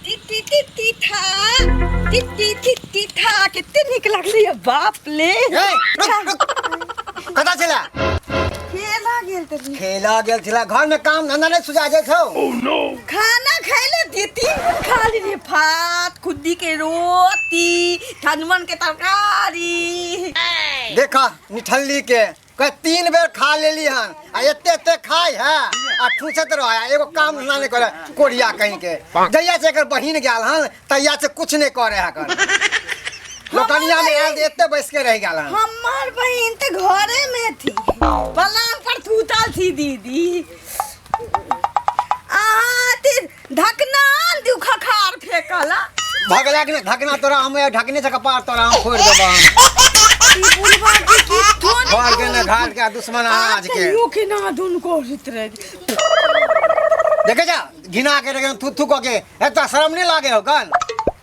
ती ती ती था ती ती ती ती था कते नीक लागलै ये बाप ले ए, रुक रुक कतऽ छला खेला गेल त खेला गेल छला घर में काम धंधा नहीं सुझा जाइ छौ खाना खाइले दी तीन बेर खा लेलियै भात खुद्दी के रोटी ठनमन के तरकारी देखा निठल्ली के कह तीन बेर खा लेली हन आ एते एते खाय है आ ठूसत रह है एगो काम धंधा नहीं करे कोरिया कहीं के जहिया से एकर बहिन गेल हन तहिया से कुछ नहीं करे है कर लोकनिया में आयल तऽ एते बैस के रह गेल हन हमार बहिन तऽ घरे में थी पलंग पर सुतल थी दीदी अहाँ ती ढकना दू खखार फेंकला भगला के ढकना तोरा हम ढकने से कपार तोरा हम फोड़ देबा हम ई बुढ़वा के की थोन घर के न घाट के दुश्मन अनाज के यो के ना धुन को रहे देखे जा घिना के रखे थू थू कऽ के एता शरम नहीं लागे हो कन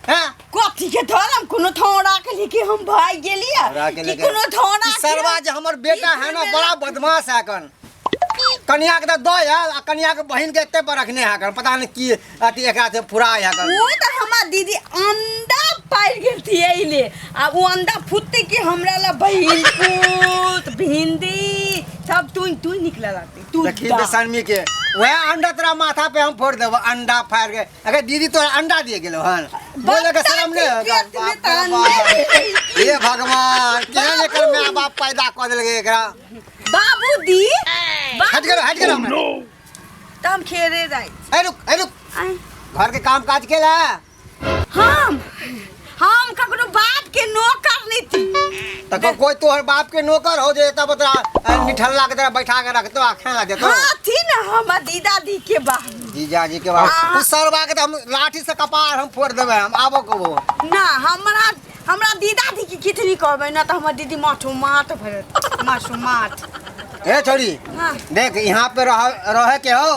हैं कथी के धरम कोनो थोड़ा के लेके हम भाग गेलिए थोड़ा के कि लेके कोनो थोड़ा ई सरवा जे हमर बेटा है ना बड़ा बदमाश है कन कनिया के तऽ दऽ आयल आ कनिया के बहिन के एते पर रखने है कन पता नहीं की अथी एकरा से फुराय है कन वो तो हमार दीदी अंडा पार गेल थी एले आ वो अंडा फुटते कि हमरा ला बहिन पूत भिंडी सब तू तू निकला लाते तू देखी बेसनमी के वह अंडा तोरा माथा पे हम फोड़ देबो अंडा फाड़ के अगर दीदी तोरा अंडा दिए गेलो हन बोले के शर्म नहीं होगा पेट में तऽ अंडा हे भगवान केहन एकर माय बाप पैदा कऽ देलकै एकरा बाबू दी हट गेलो हट गेलो हमरा त हम खेरे जाई ए रुक ए रुक आय घर के काम काज केला हम ककरो बाप के नौकर नहीं थी त कोई तोहर बाप के नौकर हो जे तब तोरा निठल्ला के तरह बैठा के रखतो आ खाना देतो हाँ थी ना हमर दीदा दी के बाप जीजा जी के बाप उस सरवा के त हम लाठी से कपार हम फोड़ देबै हम आबो कबो ना हमरा हमरा दीदा दी की कितनी कहबै ना तऽ हमर दीदी माथो माथ भरत माथो माथ ए छोरी हाँ। देख यहाँ पे रह रहे के हो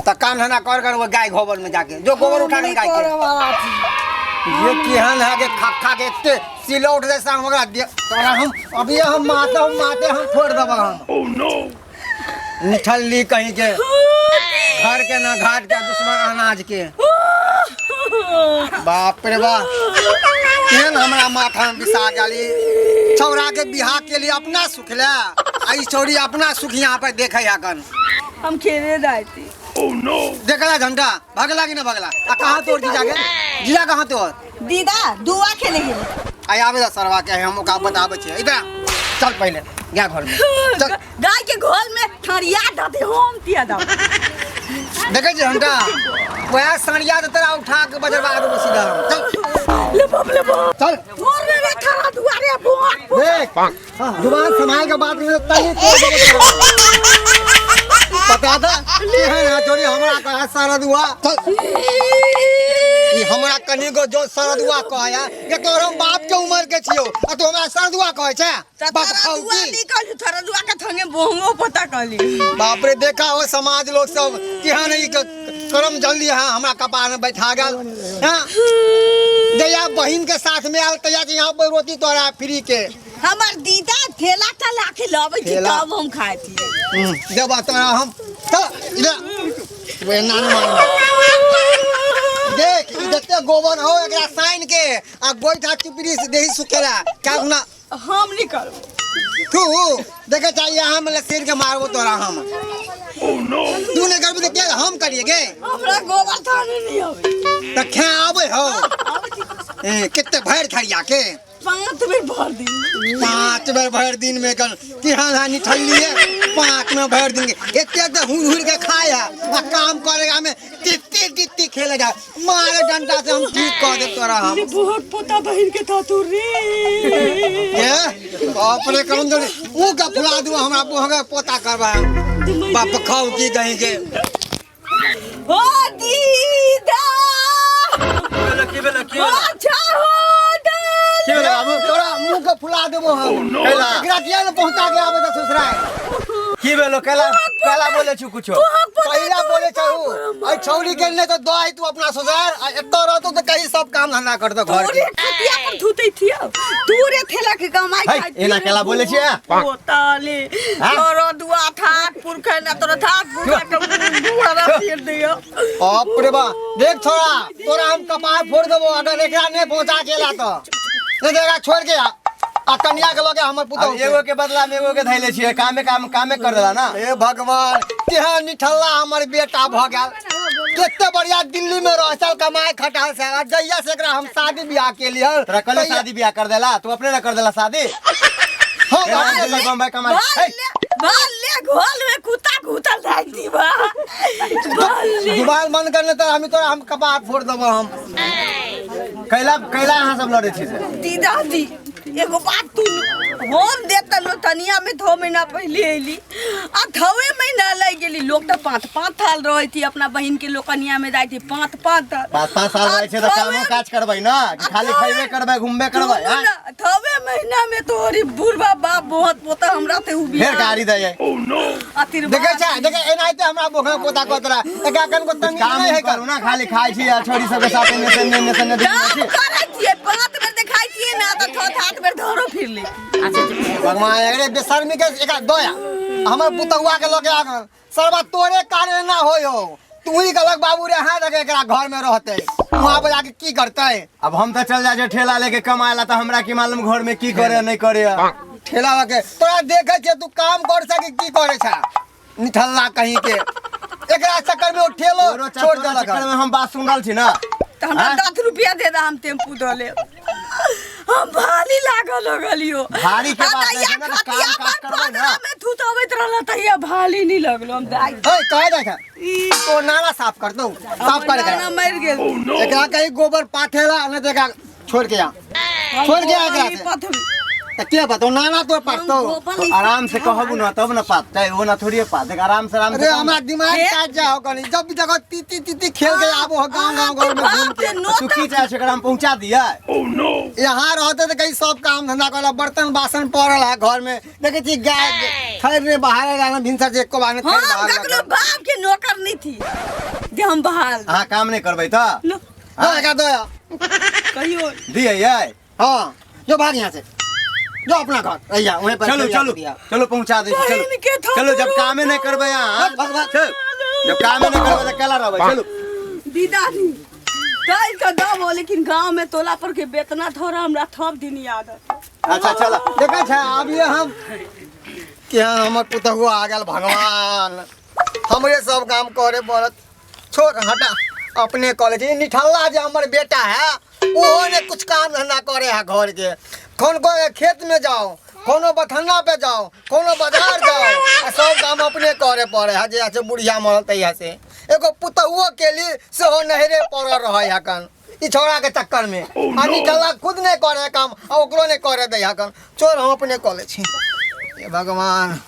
त काम धंधा कर कर वो गाय गोबर में जाके जो गोबर उठा के गाय के ये केहन है के खा खा के एते सिलौट जैसा हमरा दे तोरा हम अभी हम माथे हम माथे हम फोड़ देब हम Oh no! निठल्ली कहीं के घर के ना घाट के दुश्मन अनाज के बाप रे बाप केहन हमरा माथा में बिसा गेली छौड़ा के बियाह के लिए अपना सुख ले आ ई छौड़ी अपना सुख यहाँ पर देखे है कन हम खेले जाती Oh no! देखला झंडा भगला कि ना भगला आ कहाँ तोर जीजा के जीजा कहाँ तोर दीदा दुआ खेले गेली आ आबे दा सरवा के हम ओकरा बताबै छियै इधर आ। चल पहिले गाय घर में चल गाय के घोल में थरिया दते हम तिया दो देखै छी झंडा वएह सरिया तऽ तोरा उठा के बजरबा देबो सीधा हम चल ले बाप ले बाप चल घोर में रे थरा दुआरे बोक देख जुबान संभाल के बात में तनी तोड़ देबो तोरा। पता था केहन है चोरी हमरा कहे सरदुआ चल ई हमरा कनी गो जो सरदुआ कहया के तोर हम बाप के उम्र के छियो आ तू हमरा सरदुआ कहै छै बाप खाऊ दुआ की निकल थरा दुआ के थंगे बोंगो पता कली बाप रे देखा हो समाज लोग सब केहन ई करम जल्दी हाँ हमरा कपार में बैठा गेल हाँ जहिया बहिन के साथ में आयल तहिया से यहाँ पर रोटी तोरा फ्री के हमर दीदा ठेला ठेला के लबै थी ठेला। तब हम खाए थी देबा तोरा हम चल इधर वे नान मान देख ई जते गोबर हो एकरा साइन के आ गोइठा चिपड़ी से देही सुखेला क्या गुना हम नहीं करबो तू देखे चाहिए हम ले सिर के मारबो तोरा हम Oh no! तू नहीं करबी तो क्या हम करिए गे हमरा गोबर थाने नहीं आवे त खे आबै हो ए, कते भरि थरिया के पांच बेर भर दी पाँच बेर भरि दिन में कल केहन है निठल्ली है पाँच में भरि दिन के एते तो हुर हुर के खाए है आ काम करेगा में तित्ती तित्ती खेलेगा मारे डंडा से हम ठीक कर दे तोरा हम बहुत पोता बहिन के था तू रे ए अपने करम जो ऊ का फुला दू हमरा पोहगे पोता करबा बाप खाऊ की कहीं के ओ दीदा की भेलै की भेलै अच्छा हो दा की भेलै बाबू तोरा मुंह के फुला देबो हम Oh, no. एकरा किया ने पहुंचा के आबे त ससुराल की भेलो कैला कैला बोले छु कुछो पहिला बोले छहु ऐ छौरी के ने तो दो तू अपना ससुराल आ एतौ रहतौ तो कहीं सब काम धंधा कर दो घर तोरे के खटिया पर धुतै थियो तोरे थेला के कमाई है, खाइ एना केला बोले छियै? पोताले हाँ? तोरो दुआ थाक पुरखा ना तोरो थाक पुरखा के बूढ़ा फिर दियो बाप रे बा देख छोरा तोरा हम कपार फोड़ देबो अगर एकरा नहीं पहुंचा के ला तो नहीं तो एकरा छोड़ के आ आ कन्या के लगे हमर अब पुतहु के। एगो के बदला में एगो के धैले छियै कामे काम कामे कर देला ना हे भगवान केहन निठल्ला हमर बेटा भ गेल कते बढ़िया दिल्ली में रह साल कमाए खटाल से आ जहिया से एकरा हम शादी बियाह के लिए तोरा कल शादी बियाह कर देला तू अपने ना कर देला शादी हम एना दिल्ली बम्बई कमाए भाल ले भाल ले घोल में कुत्ता घुतल धाइ दी बा भाल ले जुबान बंद करने तो हम तोरा हम कपार फोड़ देबो हम कैला कैला अहाँ सब लड़े छी से दीदादी एगो बात तू हम देता लो तनिया में थो महीना पहले अयली आ थवे महीना लग गेली लोग तो पाँच पाँच साल रहे थी अपना बहन के लोकनिया में जाती पाँच पाँच साल पाँच पाँच साल रहै छै तऽ कामो काज करबै ना कि खाली खैबे करबै घूमबे करबै आँय? थवे महीना में तोहरी बुढ़वा बाप बहुत पोता हमरा ते उ फेर गाड़ी दै है देखे छै देखे एनाहिते हमरा बोखा पोता कहत रहा एकरा कन को तमीज काम नहीं है करू ना खाली खाइ छी आ छोरी सबके साथ एने से एने से एने काम देखै छी करै छियै पाँच बेर देखाइ छियै ना तऽ छओ सात बेर धरो फिर ले भगवान अरे बेशर्मी के एकरा दया हमर पुतहुआ के लगे आगल सरवा तोरे कारण ना होय हो तू ही गलक बाबू रे हां रखे एकरा घर में रहते वहां पर जाके की करते अब हम तऽ चल जाइ छियै ठेला लेके कमाए ला तऽ हमरा की मालूम घर में की करे नहीं करे ठेला के तोरा देखे छियै तू काम कर सके की करे छा निठल्ला कहीं के एकरा चक्कर में ओ ठेलो तोरो छोड़ तोरा देलक चक्कर में हम बात सुन रहल छी ना तऽ हमरा आँय? 10 रुपया दे दा हम टेम्पू धऽ लेब हम भारी लागल हो गेलियो भारी के आ बात नहीं तहिया छै ना, तऽ खटिया काम काज पर करबै ना। पदरा में थुतबैत रहल तहिया भाली नहीं लगलो हम दाइ ए कहे देख तो नाला साफ कर दो साफ कर नाना एकरा मरि गेल एकरा कहीं गोबर पाथेला नहीं तो एकरा छोड़ के आ छोड़ के आ एकरा से। पथरी त के बताओ नाना तो पाटतो तो आराम से कहबू ना तब ना पातै ओ ना थोड़िए पात आराम से आराम अरे से हमरा दिमाग हे? काट जाओ कनी जब भी देखो ती ती ती ती खेल के आबो हो गांव गांव घर में घूम के तू की चाहे छै एकरा हम पहुंचा दिया यहाँ रहते तो कहीं सब काम धंधा करला बर्तन बासन पड़ल है घर में देखे छी गाय खैर ने बाहर रहना भिनसर से एको बार ने खैर हम बाहर ककरो बाप के नौकर नहीं थी जे हम बहाल अहाँ काम नहीं करबै तऽ लो हाँ एकरा दो या। कहियो दियै यै हाँ जो भाग यहाँ से जो अपना घर रहिया वहीं पर चलू खैरिया चलू दिया। चलू पहुंचा दै छी बहिन के चलू चलू जब कामे नहीं करबै अहाँ भाग, भाग, भाग। चलू जब कामे नहीं करबै तऽ केला रहबै चलू दीदानी कल तो दबो लेकिन गांव में तोला पर के बेतना थोड़ा हमरा थप दिन याद है अच्छा चल देखै छै आब ये हम कि हाँ हमर पुतहु आ गेल भगवान हमरे सब काम करे पड़त छोड़ हटा अपने कॉलेज ई निठल्ला जे हमर बेटा है ओहो ने कुछ काम धंधा करे है घर के कौन को खेत में जाओ कोनो बथन्ना पे जाओ कोनो बाजार जाओ आ सब काम अपने करे पड़े है जे से बुढ़िया मरल तहिया से एगो पुतहुओ के लिए सेहो नहरे पड़ल रहे है कन ई छौड़ा के चक्कर में आ निठल्ला खुद नहीं करे काम आ ओकरो नहीं करे दै है कन छोड़ हम अपने कॉलेज छी हे भगवान